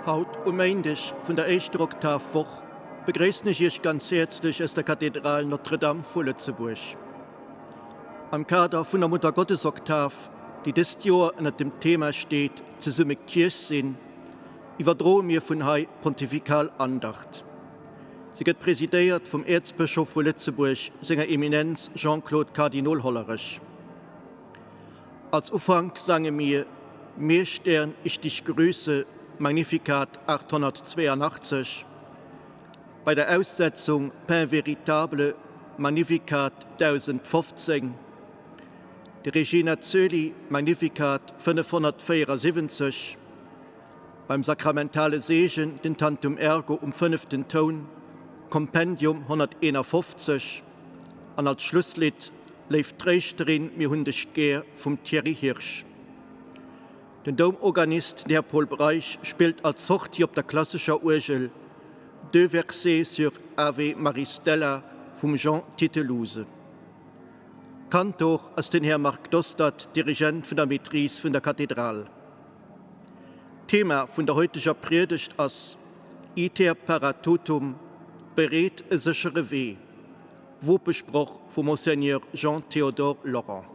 Haut um Méindeg vun der éischter Oktavwoch begréissen ech Iech ganz häerzlech aus der Kathedral Notre-Dame vu Lëtzebuerg. Am Kader vun der Muttergottesoktav, déi dëst Joer ënnert dem Thema steet Zesumme Kierch sinn, iwwerdroe mir vun hei d'Pontifikal Andacht. Se gëtt presidéiert vum Äerzbëschof vu Lëtzebuerg, senger Eminenz Jean-Claude Kardinol Hollerech. Als Ufank sange mir Mir Stern, ich dich grüße, Magnificat 882, bei der Aussetzung Pain véritable, Magnificat 1015, de Regina Coeli, Magnificat 574, beim sakramentale Seegen den Tantum Ergo um fënneften Toun, Kompendium 151, an als Schlusslidd Léif Tréischterin, mir hunn dech gär vum Thierry Hirsch. Den Doumorganist, den Här Paul Breisch, spillt als Sortie op der klassescher Uergel Deux versets sur Ave Maris Stella vum Jean Titelouse. Kantor ass den Här Marc Dostert, Dirigent vun der Maîtrise vun der Kathedral. D'Thema vun der heuteger Priedegt ass Iter para totum, bereet e séchere Wee, Wopesproch vum Monseigneur Jean-Théodore Lorent.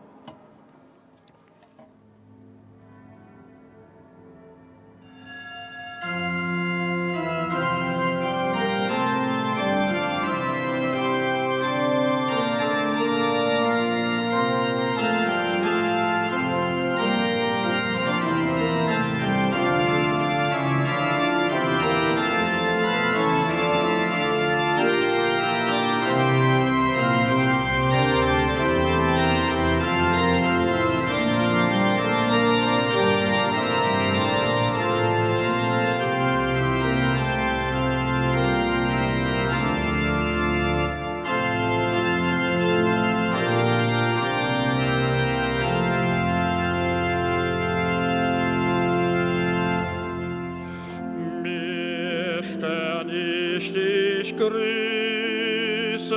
Mir Stern, ich dich grüße,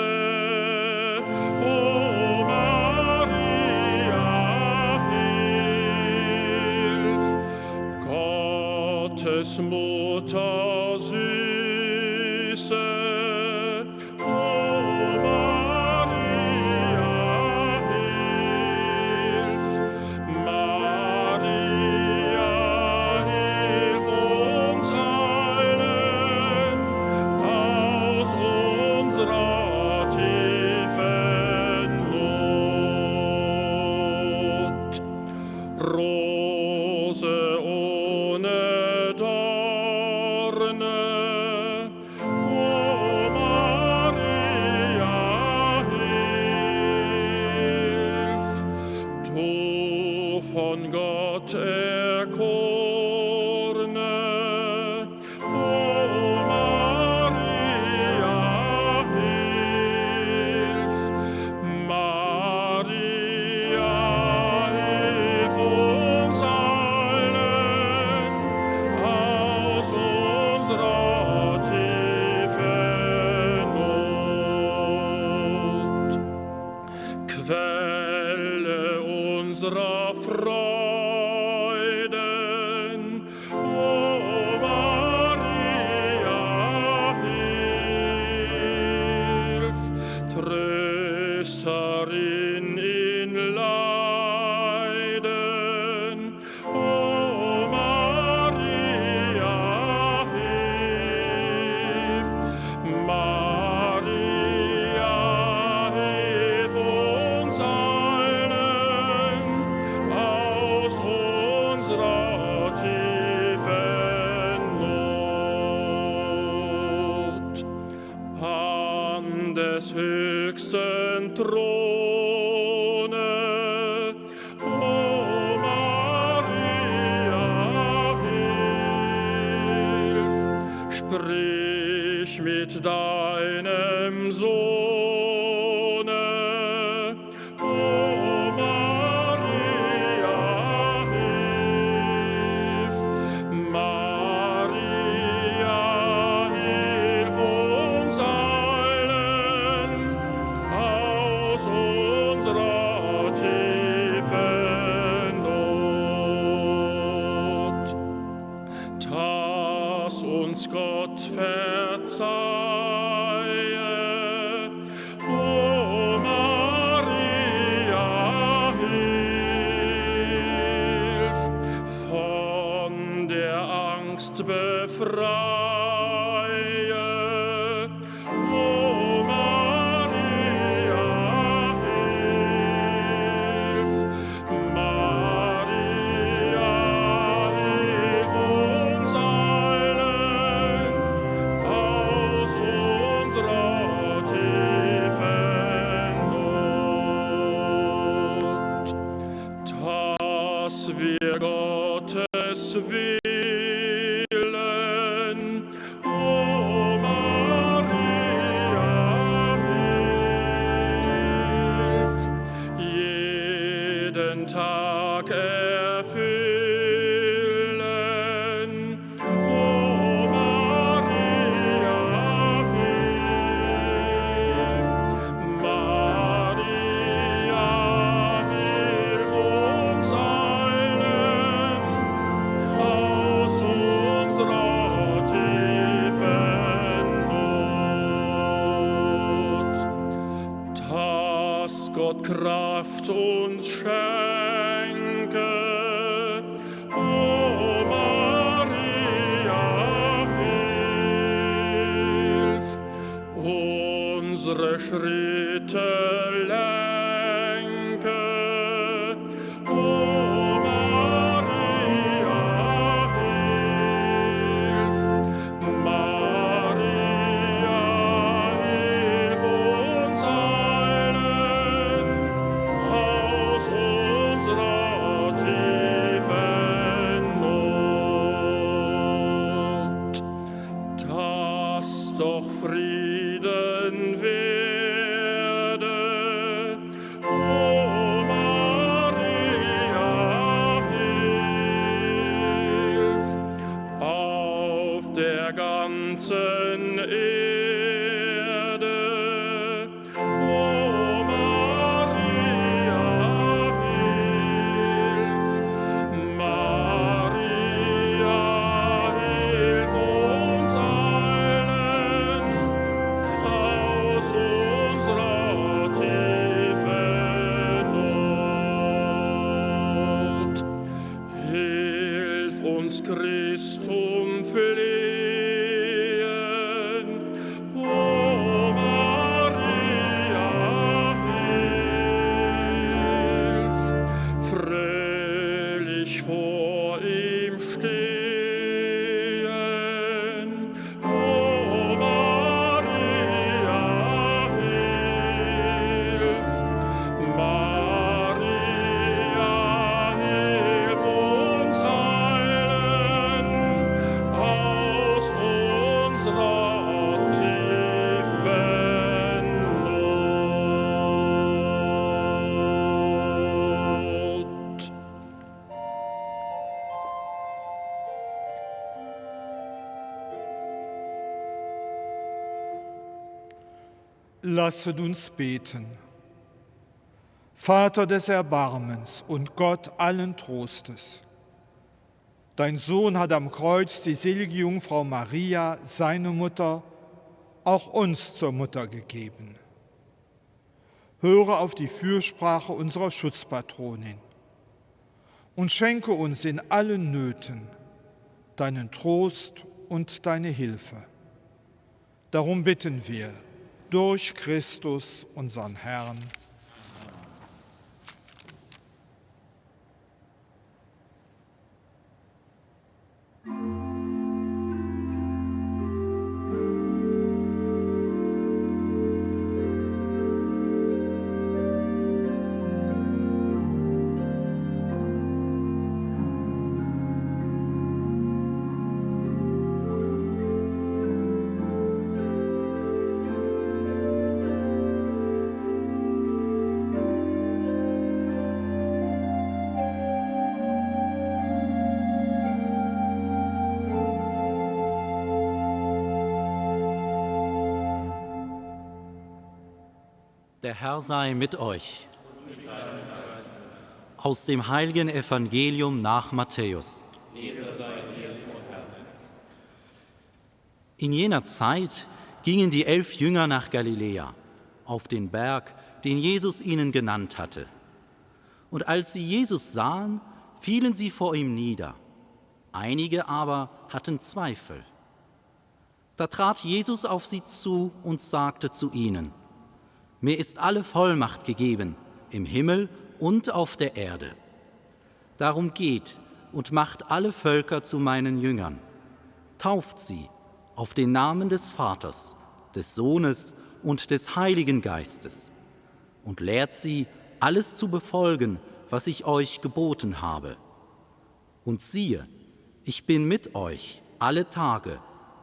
o Maria, hilf, Gottes Mutter süße, Gott verzeihe, O Maria, hilf, von der Angst befreie, O Maria, hilf, Maria, hilf uns allen aus unserer tiefen Not, dass wir Gottes Willen, O Maria, hilf, jeden Tag erfüllen. O Maria, hilf, Maria, hilf uns allen aus unserer tiefen Not, dass Gott Kraft uns schenke, O Maria, hilf, unsere Schritte lenke, O Maria, hilf, Maria, hilf uns allen aus unserer tiefen Not, dass doch Frieden werde, O Maria, hilf, auf der ganzen Erde, O Maria, hilf, Maria, hilf uns allen aus unserer tiefen Not. Hilf uns Christum flehen, O Maria, hilf, fröhlich vor ihm stehen, O Maria, hilf, Maria, hilf uns allen aus unserer tiefen Not. Lasset uns beten. Vater des Erbarmens und Gott allen Trostes. Dein Sohn hat am Kreuz die selige Jungfrau Maria, seine Mutter, auch uns zur Mutter gegeben. Höre auf die Fürsprache unserer Schutzpatronin und schenke uns in allen Nöten deinen Trost und deine Hilfe. Darum bitten wir durch Christus, unseren Herrn. Der Herr sei mit euch. Aus dem heiligen Evangelium nach Matthäus. In jener Zeit gingen die elf Jünger nach Galiläa, auf den Berg, den Jesus ihnen genannt hatte. Und als sie Jesus sahen, fielen sie vor ihm nieder. Einige aber hatten Zweifel. Da trat Jesus auf sie zu und sagte zu ihnen: Mir ist alle Vollmacht gegeben im Himmel und auf der Erde. Darum geht und macht alle Völker zu meinen Jüngern. Tauft sie auf den Namen des Vaters, des Sohnes und des Heiligen Geistes und lehrt sie, alles zu befolgen, was ich euch geboten habe. Und siehe, ich bin mit euch alle Tage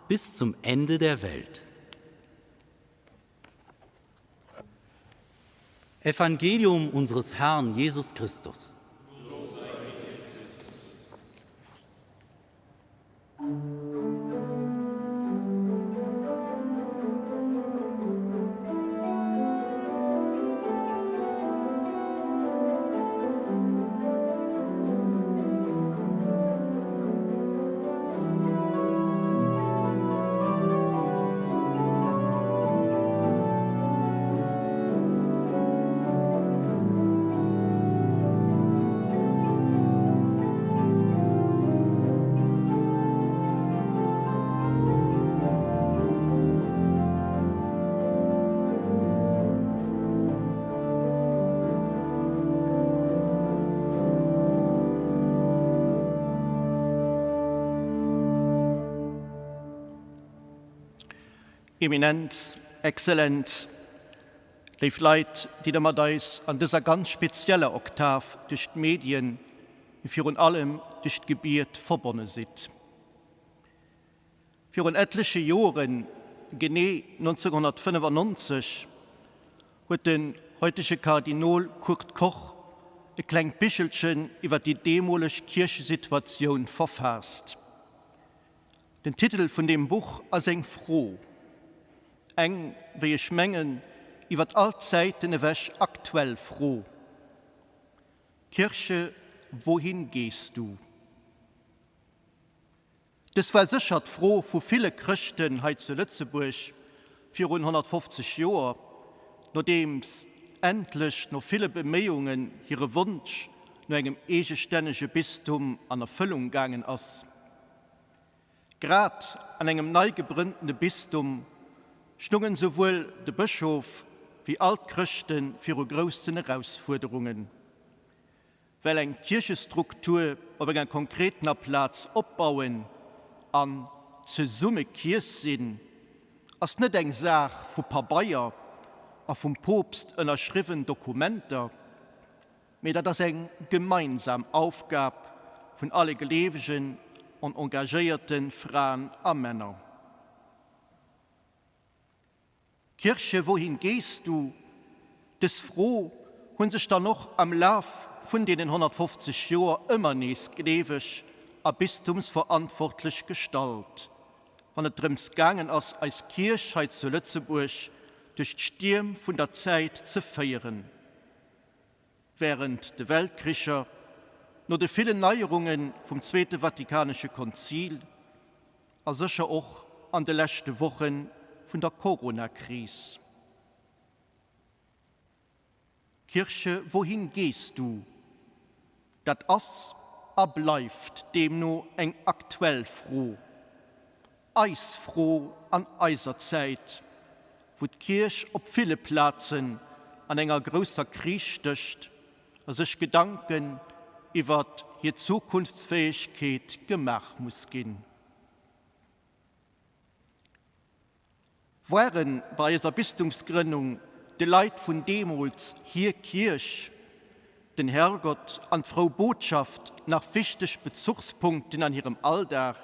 bis zum Ende der Welt. Evangelium unseres Herrn Jesus Christus. Eminenz, Exzellenz, léif Leit, déi Der mat eis an dëser ganz spezieller Oktav duerch d'Medien, mee virun allem duerch d'Gebiet verbonne sidd. Virun etleche Joren, genee 1995, huet den heutege Kardinol Kurt Koch e klengt Bichelchen iwwer déi deemoleg Kierchesituatioun verfaasst. Den Titel vun deem Buch ass eng Fro, eng, wéi ech mengen, iwwer all Zäiten ewech aktuell Fro, Kirche, wohin gehst du? Dës war sécher d'Fro vu ville Chrëschten hei zu Lëtzebuerg virun 150 Joer, nodeems endlech no ville Beméiungen hire Wonsch no engem eegestännege Bistum an Erfëllung gaangen ass. Grad an engem nei gebrëntene Bistum stungen souwuel de Bëschof wéi all d'Chrëschte viru groussen Erausfuerderungen. Well eng Kierchestruktur op enger konkretener Plaz opbauen an zesumme Kierch sinn, ass net eng Saach vu Pabeier a vum Poopst ënnerschriwwen Dokumenter, mee dat ass eng gemeinsam Aufgab vun alle gleewegen an engagéierte Fraen a Männer. Kirche, wohin gehst du? Dës Fro hu sech dann och am Laf vun deenen 150 Joer ëmmer nees Gleeweg a Bistumsverantwortlech gestallt, wann et drëms gaangen ass, eis Kierch hei zu Lëtzebuerg duerch d'Stierm vun der Zäit ze féieren. Wärend de Weltkricher, no de villen Neierunge vum Zweete Vatikanesche Konzil, A sécher och an de leschte Woche vun der Corona-Kris. Kirche, wohin gehst du? Dat ass a bleift deemno eng aktuell Fro, eis Fro an eiser Zäit, wou d'Kierch op ville Plazen an enger grousser Kris stécht a sech Gedanken iwwer hir Zukunftsfäegkeet gemaach muss ginn. Waren bei eiser Bistumsgrënnung de Leit vun deemools hir Kierch, den Herrgott an d'frou Botschaft nach wichteg Bezuchspunkten an hirem Alldag,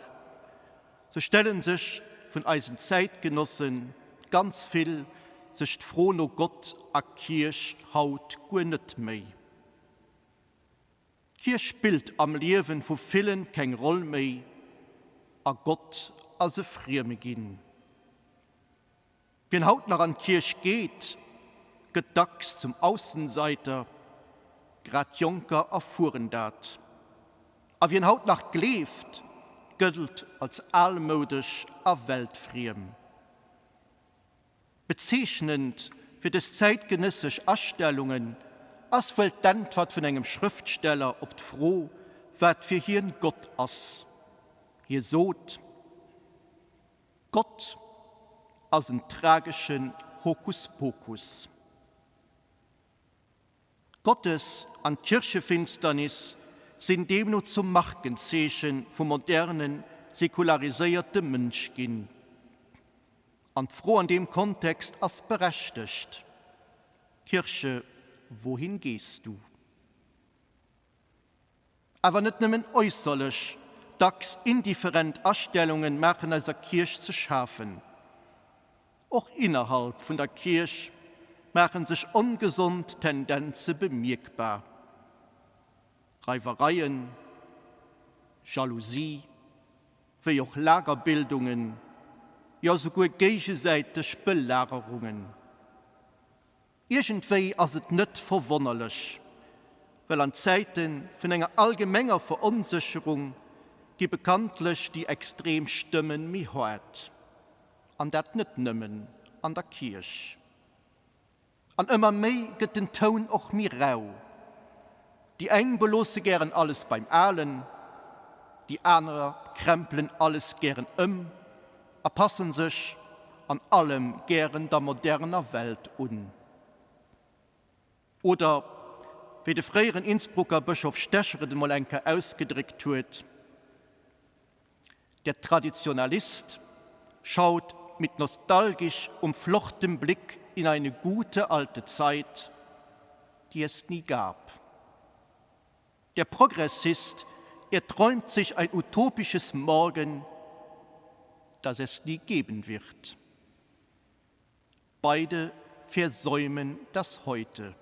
sou stellen sech vun eisen Zäitgenossen ganz vill sech d'Fro no Gott a Kierch haut guer net méi. D'Kierch spillt am Liewen vu villen keng Roll méi a Gott ass e Frieme ginn. Wien haut nach an d'Kierch geet, gëtt dacks zum Aussenseiter, grad Jonker erfueren dat. A wien haut nach gleeft, gëllt als almoudesch a weltfriem. Bezeechnend fir dës zäitgenëssesch Astellungen ass wuel d'Äntwert vun engem Schrëftsteller op d'Fro, wat fir hien Gott ass. Hie sot, Gott ass en trageschen Hokuspokus. D'Gottes an d'Kirchefinsternis sinn deemno zum Markenzeeche vum moderne, säkulariséierte Mënsch ginn. An d'Fro an deem Kontext ass berechtegt, Kirche, wohin gehst du? Awer net nëmmen äusserlech, dacks indifferent Astellungen maachen eiser Kierch ze schafen. Och innerhalb vun der Kierch maachen sech ongesond Tendenze bemierkbar, Reiwereien, Jalousie, wéi och Lagerbildungen, jo souguer géigesäiteg Belagerungen. Iergendwéi ass et net verwonnerlech, well an Zäite vun enger allgemenger Veronsécherung gi bekanntlech déi extrem Stëmme méi haart, an dat net nëmmen an der Kierch. An ëmmer méi gëtt den Toun och méi rau. Déi eng beloosse gären alles beim Alen, déi anerer krempelen alles gären ëm a passen sech an allem gären der moderner Welt un. Oder wéi de fréieren Innsbrucker Bëschof Stecher et emol eng Kéier ausgedréckt huet, Der Traditionalist schaut mit nostalgisch umflochtem Blick in eine gute alte Zeit, die es nie gab. Der Progressist erträumt sich ein utopisches Morgen, das es nie geben wird. Beide versäumen das Heute.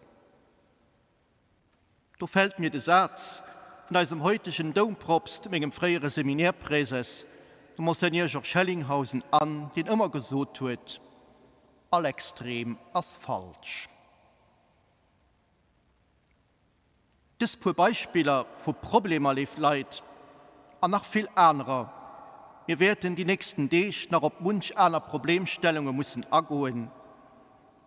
Do fält mir de Saz vun eisem heutegen Doumpropst, mengem fréiere Seminärpräses, dem Monseigneur Georges Hellinghausen an, deen ëmmer gesot huet, All Extrem ass falsch. Dës puer Beispiller vu Problemer, léif Leit, an nach vill anerer, mir wäerten déi nächsten Deeg nach op munch aner Problemstellunge mussen agoen,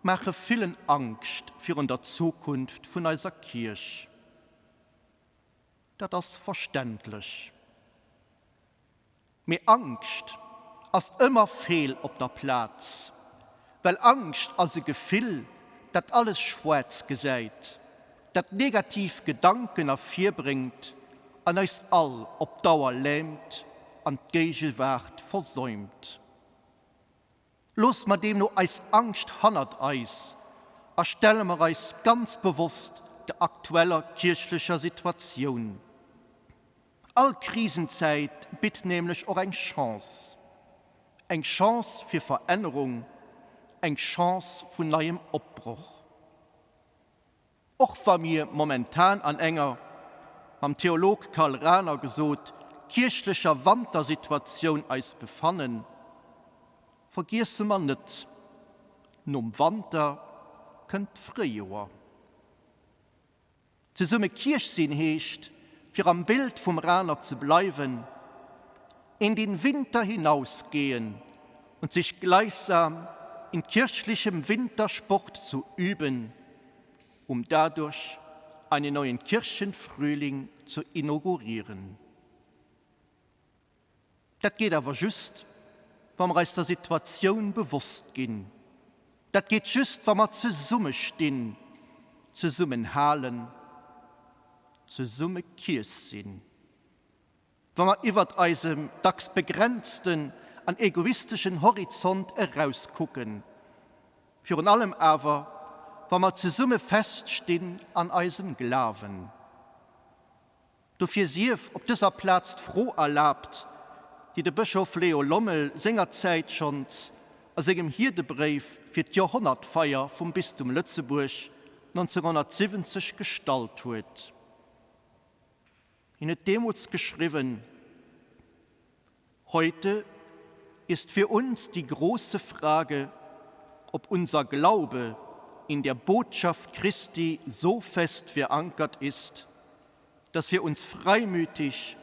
maache villen Angscht virun der Zukunft vun eiser Kierch. Dat ass verständlech. Mee Angscht ass ëmmer feel op der Plaz, well Angscht ass e Gefill, dat alles schwaarz gesäit, dat negativ Gedanken ervirbréngt an eis all op Dauer lähmt an d'Géigewaart versäumt. Loosse mer deemno eis Angscht hannert eis a stelle mer eis ganz bewosst der aktueller kierchlecher Situatioun. All Krisenzäit bitt nämlech och eng Chance, eng Chance fir Verännerung, eng Chance vun neiem Opbroch. Och wa mir momentan an enger, mam Theolog Karl Rahner gesot, kierchlecher Wantersituatioun eis befannen, vergiesse mer net, nom Wanter kënnt d'Fréijoer. Zesumme Kierch sinn heescht, fir am Bild vum Rahner ze bleiwen, in den Winter hinausgehen und sich gleichsam in kirchlichem Wintersport zu üben, um dadurch einen neuen Kirchenfrühling zu inaugurieren. Dat geet awer just, wa mer eis der Situatioun bewosst ginn. Dat geet just, wa mer zesummestinn, zesummenhalen, zesumme Kierch sinn. Wa mer iwwert eisem dacks begrenzten an egoisteschen Horizont erauskucken. Virun allem awer, wa mer zesumme feststinn an eisem Glawen. Dofir sief op dëser Plaz d'Fro erlaabt, déi de Bëschof Leo Lommel sengerzäit schonns a sengem Hierdebréif fir d'Joerhonnertfeier vum Bistum Lëtzebuerg 1970 gestallt huet. Hien huet deemools geschriwwen, Heute ist für uns die große Frage, ob unser Glaube in der Botschaft Christi so fest verankert ist, dass wir uns freimütig,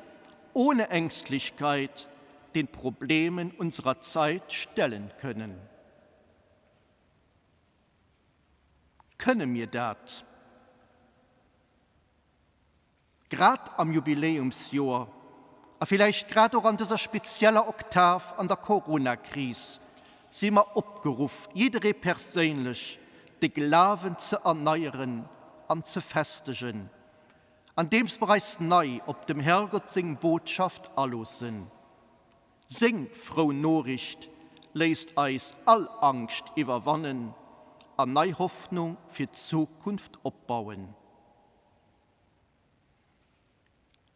ohne Ängstlichkeit den Problemen unserer Zeit stellen können. Kënne mir dat? Grad am Jubiläumsjoer, a villäicht grad och an dëser spezieller Oktav an der Coronakris, si mer opgeruff, jidderee perséinlech de Glawen ze erneieren an ze festegen, andeems mer eis nei op dem Herrgott seng Botschaft aloossen. Seng frou Noriicht léisst eis all Angscht iwwerwannen an nei Hoffnung fir d'Zukunft opbauen.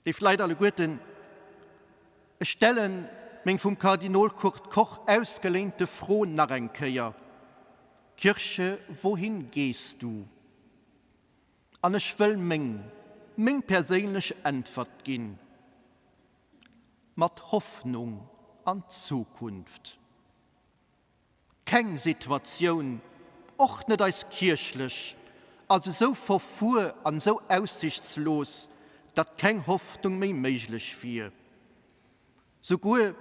Léif Leit alleguerten, ech stelle meng vum Kardinol Kurt Koch ausgeléinte Fro nach eng Kéier, Kirche, wohin gehst du? An ech wëll meng, meng perséinlech Äntwert ginn, Mat Hoffnung an d'Zukunft. Keng Situatioun, och net eis kierchlech, ass esou verfuer an esou aussichtslos, datt keng Hoffnung méi méiglech wier. Souguer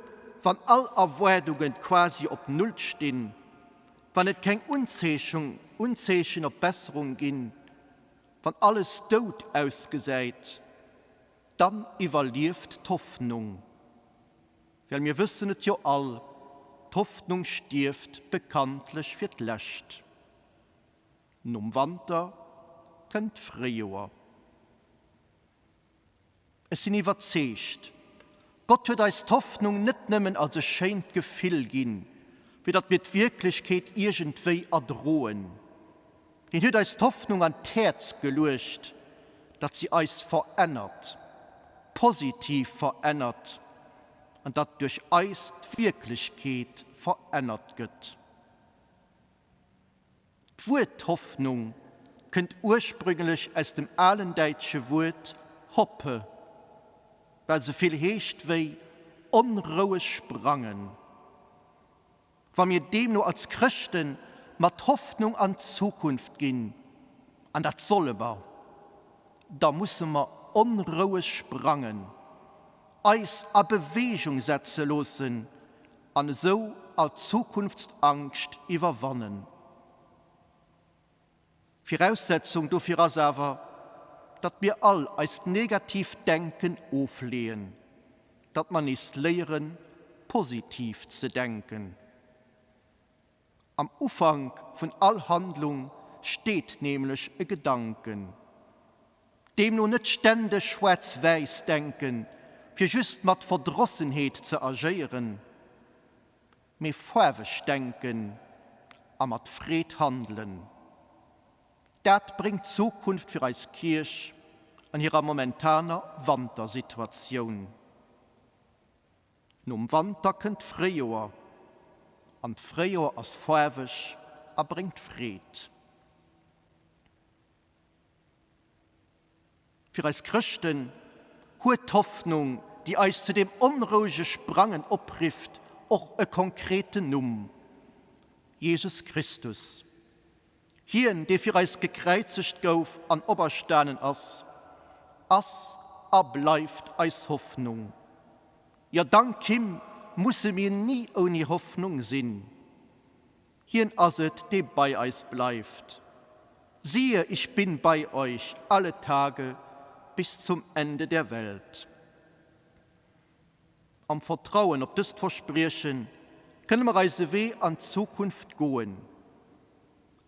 wann all Erwaardunge quasi op Null stinn, wann et keng Unzeechung Unzeechen op Besserung ginn, wann alles dout ausgesäit, dann iwwerlieft d'Hoffnung. Well mir wëssen et jo all, d'Hoffnung stierft bekanntlech fir d'lescht. Nom Wanter kënnt d'Fréijoer. Ech sinn iwwerzeegt, Gott huet eis d'Hoffnung net nëmmen als e schéint Gefill ginn, fir datt mir d'Wierklechkeet iergendwéi erdroen. Hien huet eis d'Hoffnung an d'Häerz geluecht, datt si eis verännert, positiv verännert, an datt duerch eis d'Wierklechkeet verännert gëtt. D'Wuert Hoffnung kënnt ursprüngelech aus dem alen däitsche Wuert hoppe, wat esou vill heescht wéi onroueg sprangen. Wa mir deemno als Chrëschte mat Hoffnung an d'Zukunft ginn, an dat solle mer, da musse mer onroueg sprangen, eis a Beweegung setze loossen an esou all Zukunftsangscht iwwerwannen. Viraussetzung dofir ass awer, datt mir all eist negatiivt Denken ofleeën, datt mer nees léieren, positiv ze denken. Am Ufank vun all Handlung steet nämlech e Gedanken. Deemno net ständeg schwaarz-wäiss denken, fir just mat Verdrossenheet ze agéieren, mee faarweg denken a mat Freed handelen. Dat bréngt Zukunft fir eis Kierch an hirer momentaner Wantersituatioun. Nom Wanter kënnt d'Fréijoer, an d'Fréijoer ass faarweg a bréngt Freed. Fir eis Chrëschten huet d'Hoffnung, déi eis zu deem onrouege Sprangen oprifft, och e konkreten Numm, Jesus Christus. Hien, dee fir eis gekräizegt gouf an operstanen ass, ass a bleift eis Hoffnung. Jo, dank him musse mir ni ouni Hoffnung sinn. Hien ass et, dee bei eis bleift. Siehe, ich bin bei euch alle Tage bis zum Ende der Welt. Am Vertrauen op dëst Versprieche kënne mer eise Wee an d'Zukunft goen.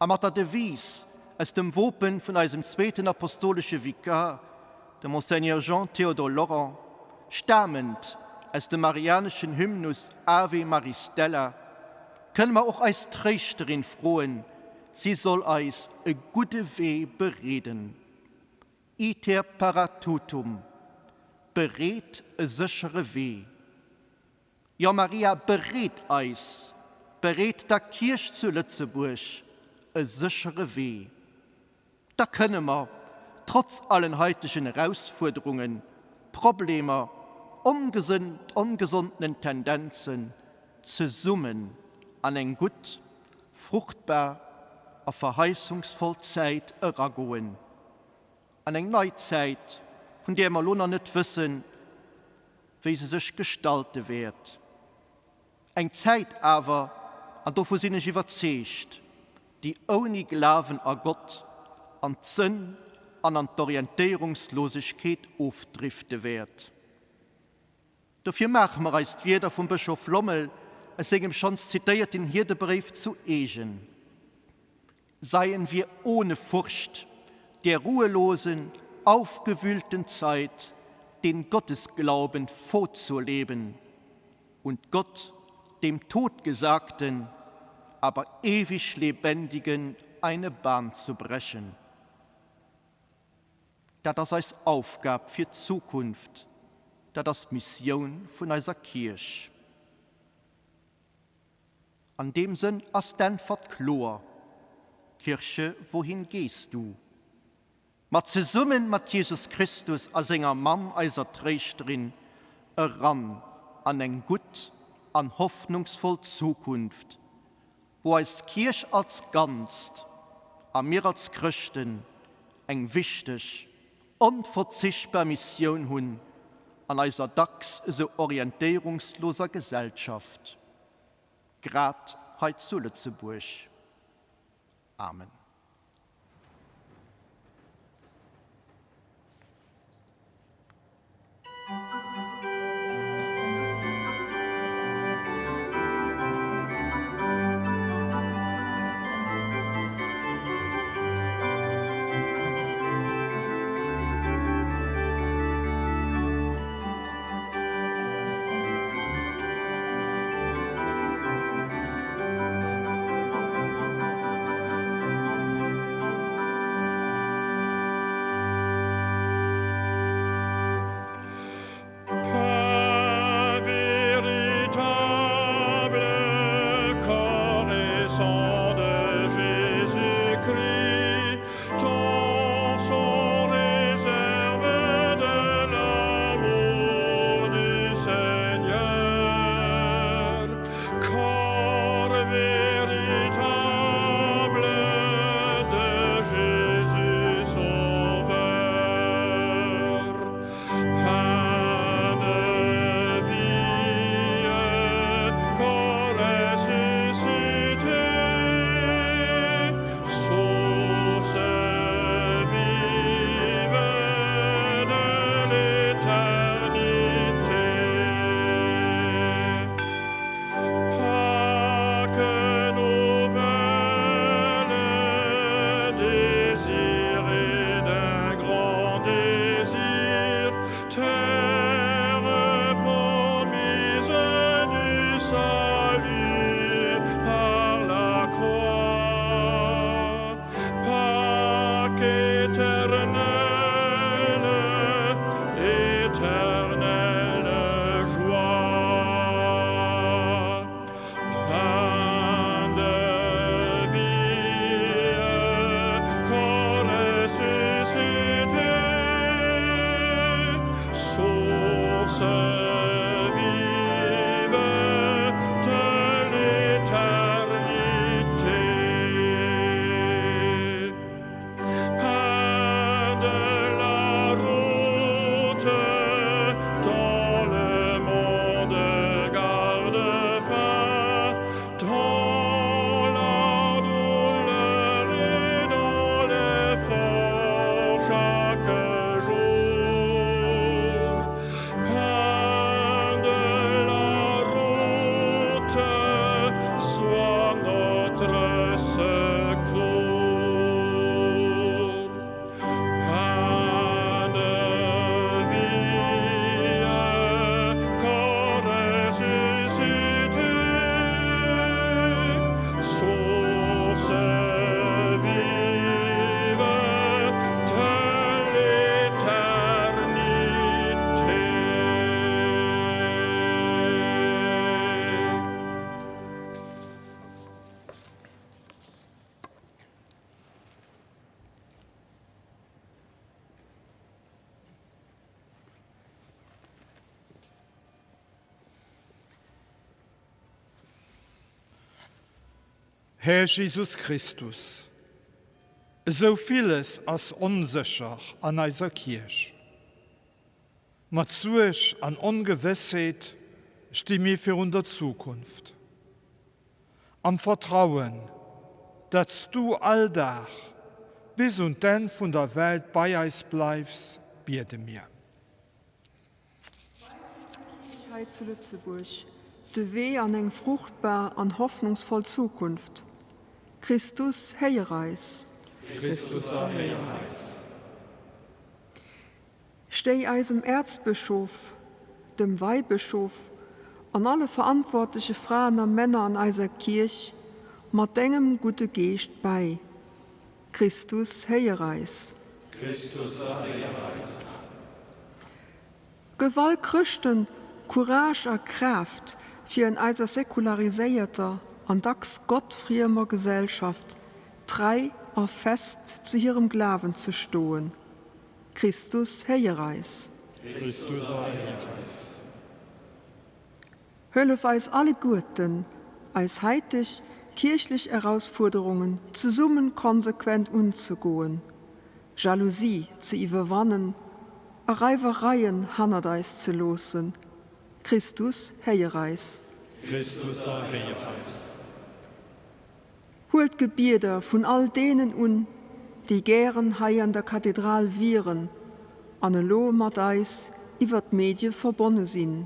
A mat der Devise aus dem Wopen vun eisem zweeten apostolesche Vikar, dem Monseigneur Jean-Théodore Lorent, stamend aus dem marianeschen Hymnus Ave Maris Stella, kënne mer och eis Tréischterin froen, si soll eis e gudde Wee bereeden. Iter paratutum, bereet e séchere Wee. Jo Maria, bereet eis, bereet der Kierch zu Lëtzebuerg e séchere Wee. Da kënne mer, trotz allen haitegen Erausfuerderungen, Problemer, ongesondenen Tendenzen, zesummen an eng gutt, fruchtbar a verheissungsvoll Zäit eragoen, an eng nei Zäit, vun där mer elo nach net wëssen, wéi se sech gestalte wäert. Eng Zäit awer, an dovu sinn ech iwwerzeegt, déi ouni Glawen a Gott an d'Sënn an an d'Orientéierungslosegkeet ofdrifte wäert. Dofir maache mer eis d'Wierder vum Bëschof Lommel aus sengem schonns zitéierten Hierdebréif zu eegen, Seien wir ohne Furcht der ruhelosen, aufgewühlten Zeit den Gottesglauben vorzuleben und Gott, dem Todgesagten, aber ewig Lebendigen eine Bahn zu brechen. Dat ass eis Aufgab fir d'Zukunft, dat ass d'Missioun vun eiser Kierch. An deem Sënn ass d'Äntwert kloer, Kirche, wohin gehst du? Ma zesumme mat Jesus Christus a senger Mamm, eiser Tréischterin, eran an eng gutt an hoffnungsvoll Zukunft, wou eis Kierch als Ganzt a mir als Chrëschten eng wichteg, onverzichtbar Missioun hunn an eiser dacks esou orientéierungsloser Gesellschaft, grad hei zu Lëtzebuerg. Amen. Här Jesus Christus, esou villes ass onsécher an eiser Kierch. Mat Suerg an Ongewëssheet. sti mir virun der Zukunft. Am Vertrauen, datt s du all Dag bis un d'Enn vun der Welt bei eis bleifs, biede mir. Hei zu Lëtzebuerg de Wee an eng fruchtbar an hoffnungsvoll Zukunft. Christus, héier eis! Christus, erhéier eis! Stéi eisem Äerzbëschof, dem Weibëschof an alle verantwortleche Fraen a Männer an eiser Kierch mat dengem gudde Geescht bäi. Christus, héier eis! Christus, erhéier eis! Gëff all Chrëschten Courage a Kraaft, fir en eiser säkulariséierter an dacks gottfriemer Gesellschaft trei a fest zu hirem Glawen ze stoen. Christus, héier eis! Christus, erhéier eis! Hëllef eis alleguerten, eis haiteg kierchlech Erausfuerderungen zesummen konsequent unzegoen, Jalousie ze iwwerwannen a Reiwereien hannert eis ze loossen. Christus, héier eis. Christus, erhéier eis. Huel d'Gebieder vun all deenen un, déi gären hei an der Kathedral wieren an elo mat eis iwwer d'Medie verbonne sinn.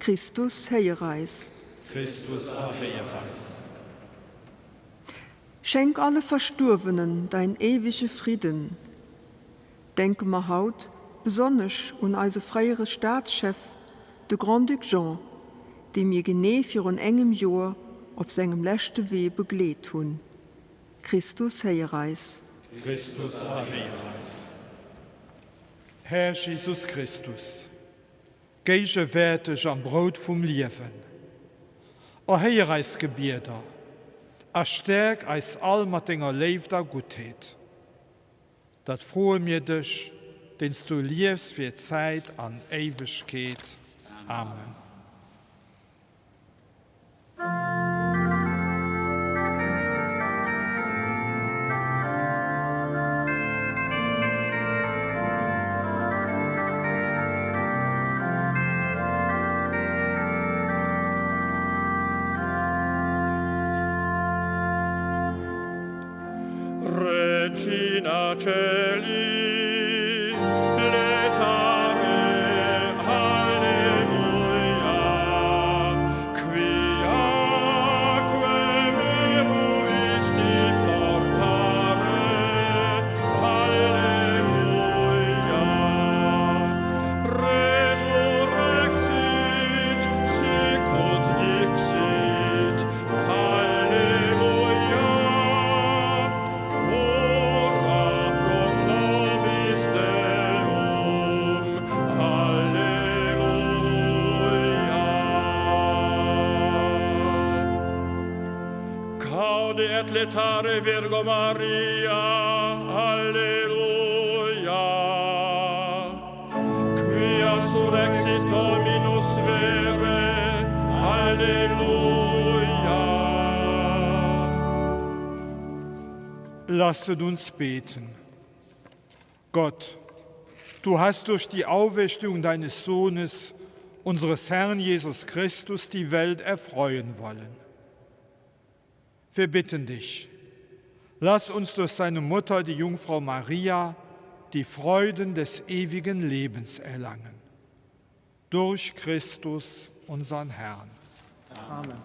Christus, héier eis. Christus, erhéier eis. Schenk alle Verstuerwenen däin éiwege Fridden. Denke mer haut besonnesch un eise fréiere Staatschef, de Grand-Duc Jean, dee mir genee virun engem Joer op sengem leschte Wee begleet hunn. Christus, héier eis. Christus, erhéier eis. Här Jesus Christus, géigewäerteg am Brout vum Liewen, erhéier eis Gebieder a stäerk eis all mat denger Léift a Guttheet. Dat froe mir dech, deen s du liefs fir Zäit an Éiwegkeet. Amen. Regina Caeli, laetare, Alleluia, quiaque meruisti portare, Alleluia, resurrexit, sicut dixit, Alleluia, ora pro nobis Deum, Alleluia. Gaude et laetare Virgo Maria, Alleluia. Quia surrexit Dominus vere, Alleluia. Lasset uns beten. Gott, du hast durch die Auferstehung deines Sohnes, unseres Herrn Jesus Christus, die Welt erfreuen wollen. Wir bitten dich, lass uns durch seine Mutter, die Jungfrau Maria, die Freuden des ewigen Lebens erlangen. Durch Christus, unseren Herrn. Amen.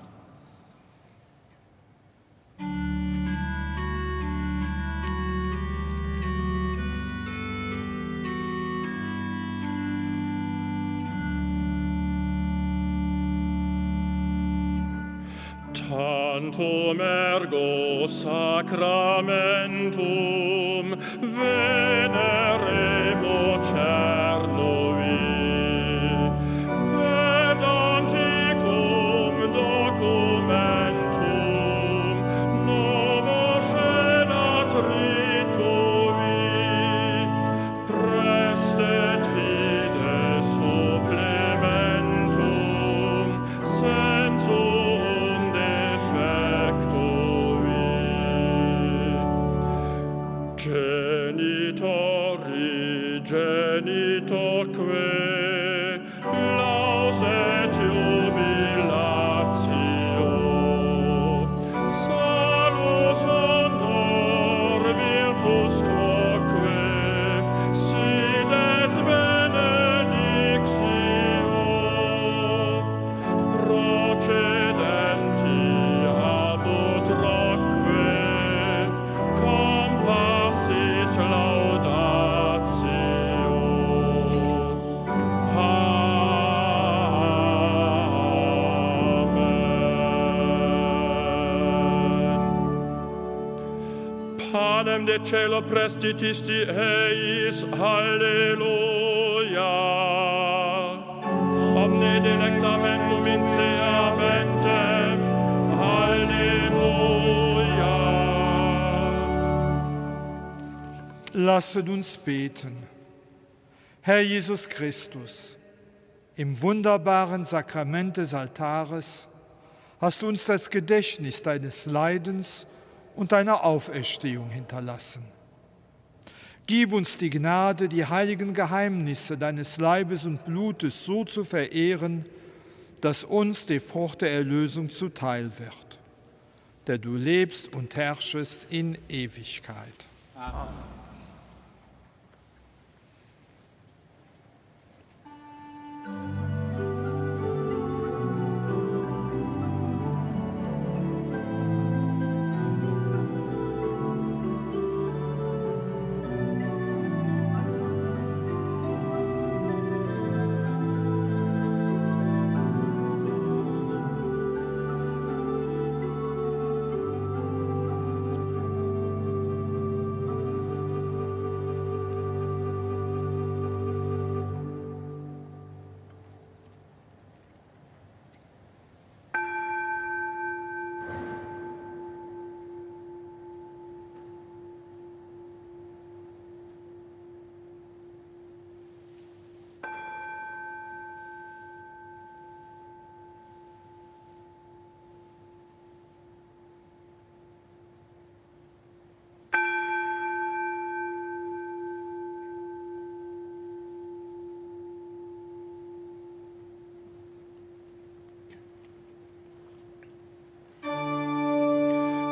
Tantum ergo sacramentum veneremo cernui et anticum documentum novo scelat ritui prestet fides supplementum sensum defectui. Genitori genitorque laus et jubilare. Panem de cielo prestitisti eis, Halleluja. Omne delectamentum in se habentem, Halleluja. Lasset uns beten. Herr Jesus Christus, im wunderbaren Sakrament des Altares hast du uns das Gedächtnis deines Leidens und deiner Auferstehung hinterlassen. Gib uns die Gnade, die heiligen Geheimnisse deines Leibes und Blutes so zu verehren, dass uns die Frucht der Erlösung zuteil wird, der du lebst und herrschest in Ewigkeit. Amen.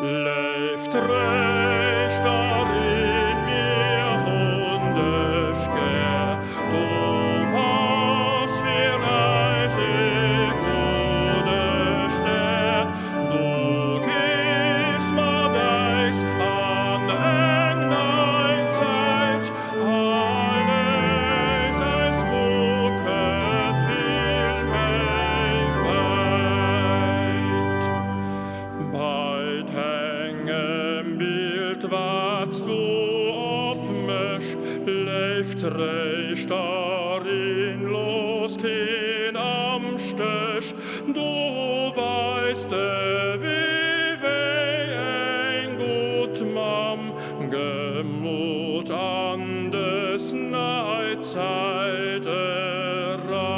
Leift recht darin mir hundesch gär, du hast fir eis e gudde Stär, du gis mat eis an eng nei Zäit, erléis eis kucke vill méi wäit. Bei dengem Bild waarts du op mech, léif Tréischterin, looss keen am Stech, du weis de Wee wéi eng gutt Mamm, gëmm Mut an dës nei Zäit eran.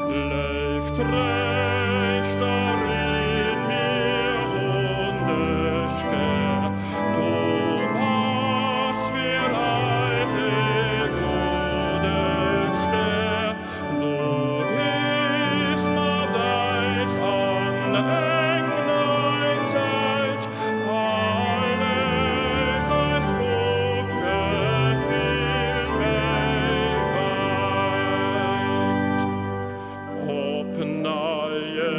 Léif Tréischterin, mir hunn dech gär, du bass fir eis e gudde Stär, du gees mat eis an eng nei Zäit, erléis eis kucke vill méi wäit. Op neie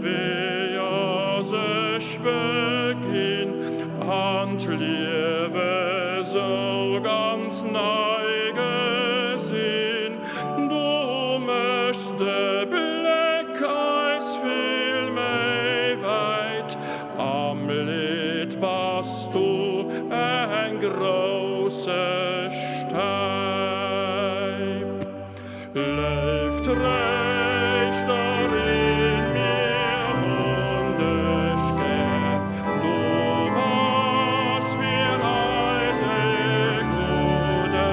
Weeër sech beginn an d'Liewe sou ganz nei gesinn. Du méchs de Bléck eis vill méi wäit, am Leed bass du eng grousse Stäip. Léif Tréischterin, mir hunn dech gär, du bass fir eis e gudde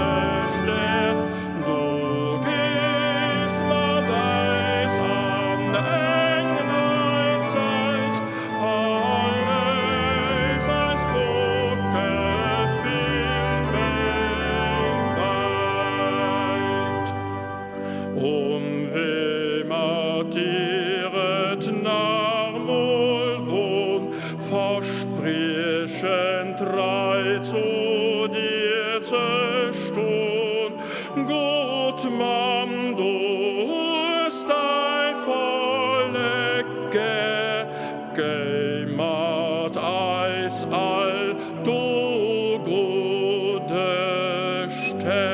Stär, du gees mat eis an eng nei Zäit, erléis eis kucke vill méi wäit. Um Wee mat dir et nach mol won, verspriechen trei zu dir ze ston. Gutt Mamm, du hues däi Vollek gär, géi mat eis all, du gudde Stär.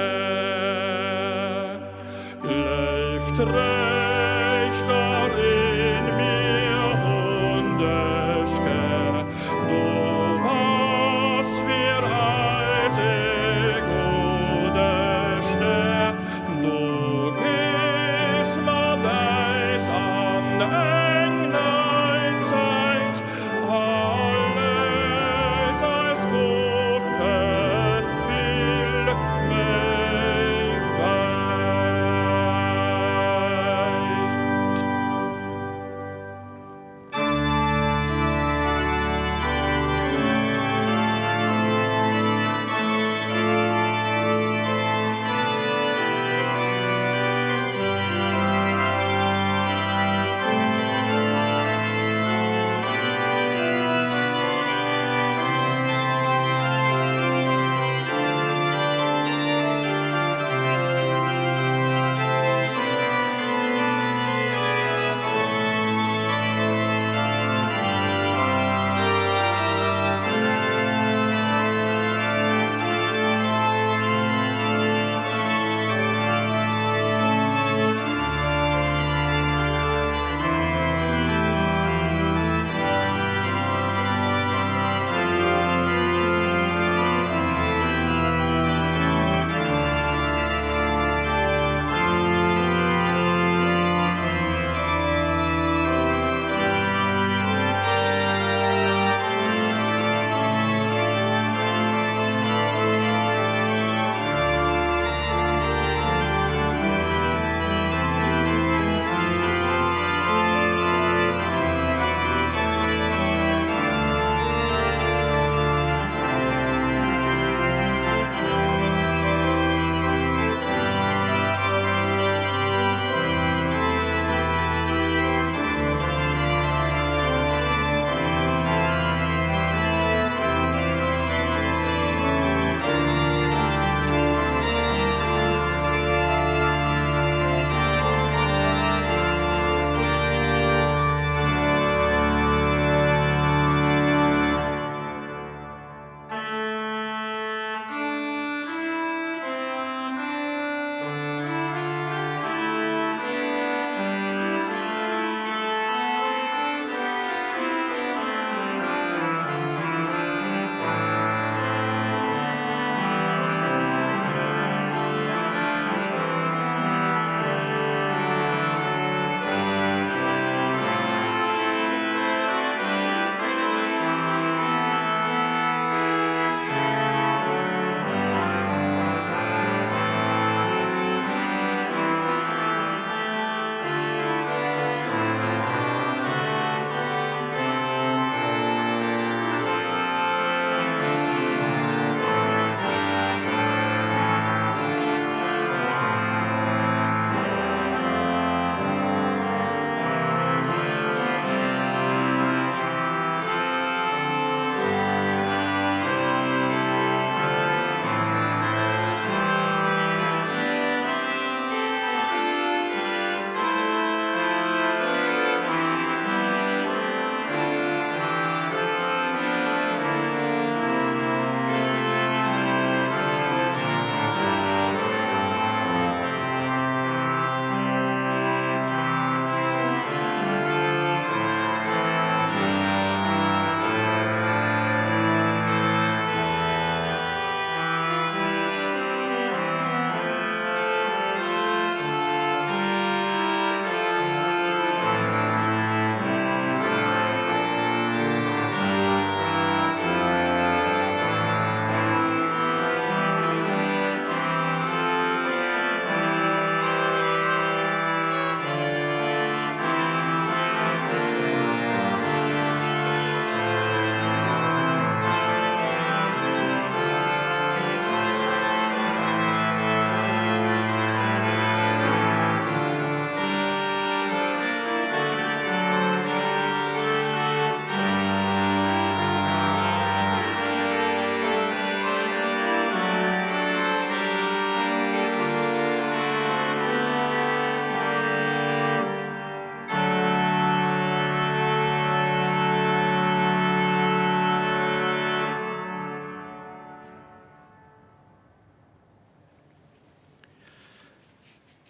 Léif Tréischterin, mir hunn dech gär, du.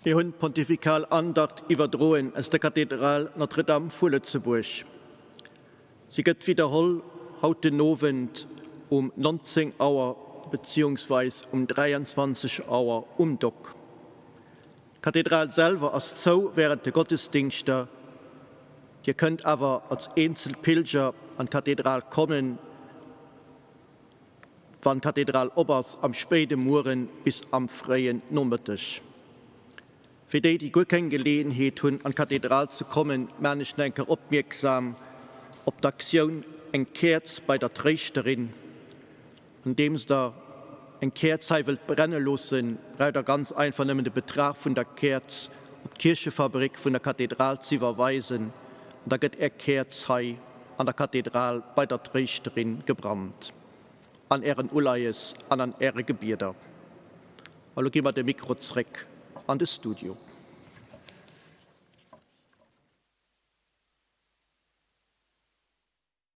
Mir hunn d'Pontifikal Andacht iwwerdroen aus der Kathedral Notre-Dame vu Lëtzebuerg. Si gëtt widderholl haut den Owend um 19 Auer beziehungsweis um 23 Auer um Dock. D'Kathedral selwer ass zou während de Gottesdingschter. Dir kënnt awer als eenzel Pilger an d'Kathedral kommen, wann d'Kathedral op ass, am spéide Mueren bis am fréien Nomëtteg. Fir déi, déi guer keng Geleeënheet hunn, an d'Kathedral ze kommen, maan ech nach eng Kéier opmierksam op d'Aktioun Eng Käerz bei der Tréischterin. Andeems der eng Käerz hei wëllt brenne loossen, braucht der ganz einfach nëmmen de Betrag vun der Käerz op d'Kierchefabrik vun der Kathedral ze iwwerweisen an da gëtt är Käerz hei an der Kathedral bei der Tréischterin gebrannt. An ären Uleies an an äre Gebieder. A lo gi mer de Mikro zréck an de Studio.